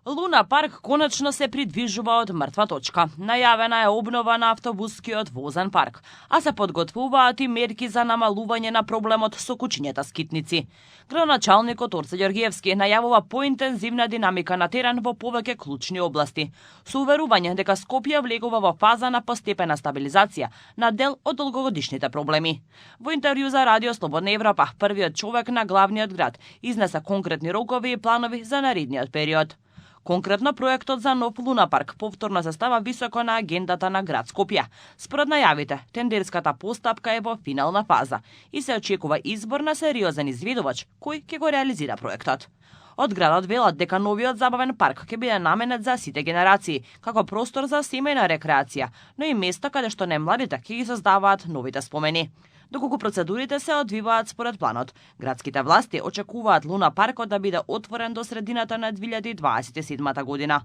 Луна парк конечно се придвижува од мртва точка. Најавена е обнова на автобускиот возен парк, а се подготвуваат и мерки за намалување на проблемот со кучињата скитници. Градоначалникот Орце Ѓоргиевски најавува поинтензивна динамика на терен во повеќе клучни области, со уверување дека Скопје влегува во фаза на постепена стабилизација на дел од долгогодишните проблеми. Во интервју за Радио Слободна Европа, првиот човек на главниот град изнесе конкретни рокови и планови за наредниот период. Конкретно, проектот за нов Луна парк повторно се става високо на агендата на град Скопје. Според најавите, тендерската постапка е во финална фаза и се очекува избор на сериозен изведувач кој ќе го реализира проектот. Од градот велат дека новиот забавен парк ќе биде наменет за сите генерации, како простор за семејна рекреација, но и место каде што најмладите ќе ги создаваат новите спомени. Доколку процедурите се одвиваат според планот, градските власти очекуваат Луна паркот да биде отворен до средината на 2027 година.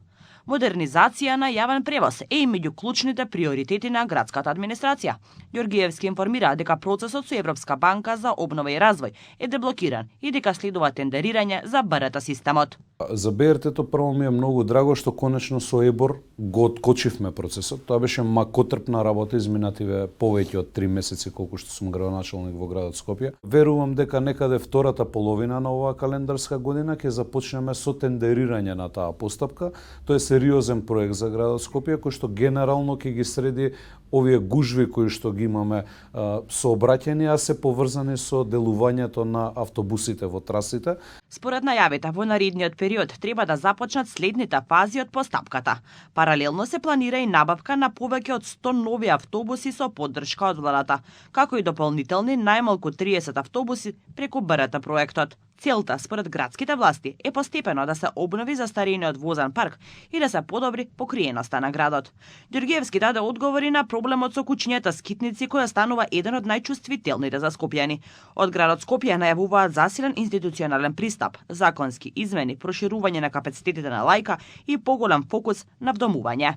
Модернизација на јавен превоз е и меѓу клучните приоритети на градската администрација. Ѓоргиевски информира дека процесот со Европска банка за обнова и развој е деблокиран и дека следува тендерирање за БРТ системот. За БРТ-то прво ми е многу драго што конечно со ЕБОР го откочивме процесот. Тоа беше макотрпна работа изминативе повеќе од 3 месеци колку што сум градоначалник во градот Скопје. Верувам дека некаде втората половина на оваа календарска година ќе започнеме со тендерирање на таа постапка. Тоа е сериозен проект за градот Скопје кој што генерално ќе ги среди овие гужви кои што ги имаме со обраќање, а се поврзани со делувањето на автобусите во трасите. Според најавите, во наредниот период треба да започнат следните фази од постапката. Паралелно се планира и набавка на повеќе од 100 нови автобуси со поддршка од владата, како и дополнителни најмалку 30 автобуси преку БРТ проектот. Целта, според градските власти, е постепено да се обнови застарениот возен парк и да се подобри покриеноста на градот. Ѓоргиевски даде одговори на проблемот со кучињата скитници која станува еден од најчувствителните за скопјани. Од градот Скопје најавуваат засилен институционален пристап, законски измени, проширување на капацитетите на лајка и поголем фокус на вдомување.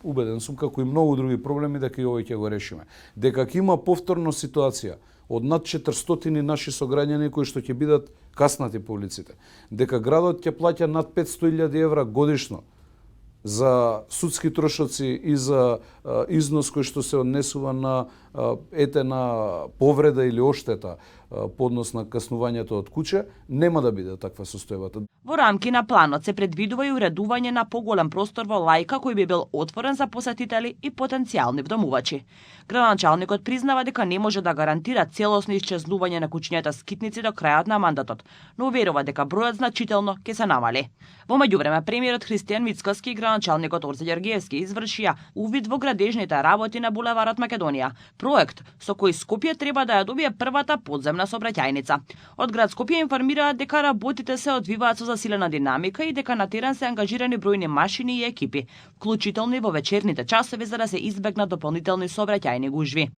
Убеден сум, како и многу други проблеми, дека и овој ќе го решиме. Дека ќе има повторно ситуација од над 400 наши сограѓани кои што ќе бидат каснати по улиците. Дека градот ќе плаќа над 500.000 евра годишно за судски трошоци и за износ кој што се однесува на етена повреда или оштета по однос на каснувањето од куќе, нема да биде таква состојбата. Во рамки на планот се предвидува и уредување на поголем простор во лајка кој би бил отворен за посетители и потенцијални вдомувачи. Градоначалникот признава дека не може да гарантира целосно исчезнување на кучињата скитници до крајот на мандатот, но уверува дека бројот значително ќе се намали. Во меѓувреме, премиерот Христијан Мицкоски и градоначалникот Орце Ѓоргиевски извршија увид во градежните работи на булеварот Македонија, проект со кој Скопје треба да ја добие првата подземна сообраќајница. Од град Скопје информираат дека работите се одвиваат со засилена динамика и дека на терен се ангажирани бројни машини и екипи, вклучително и во вечерните часови за да се избегнат дополнителни сообраќајни гужви.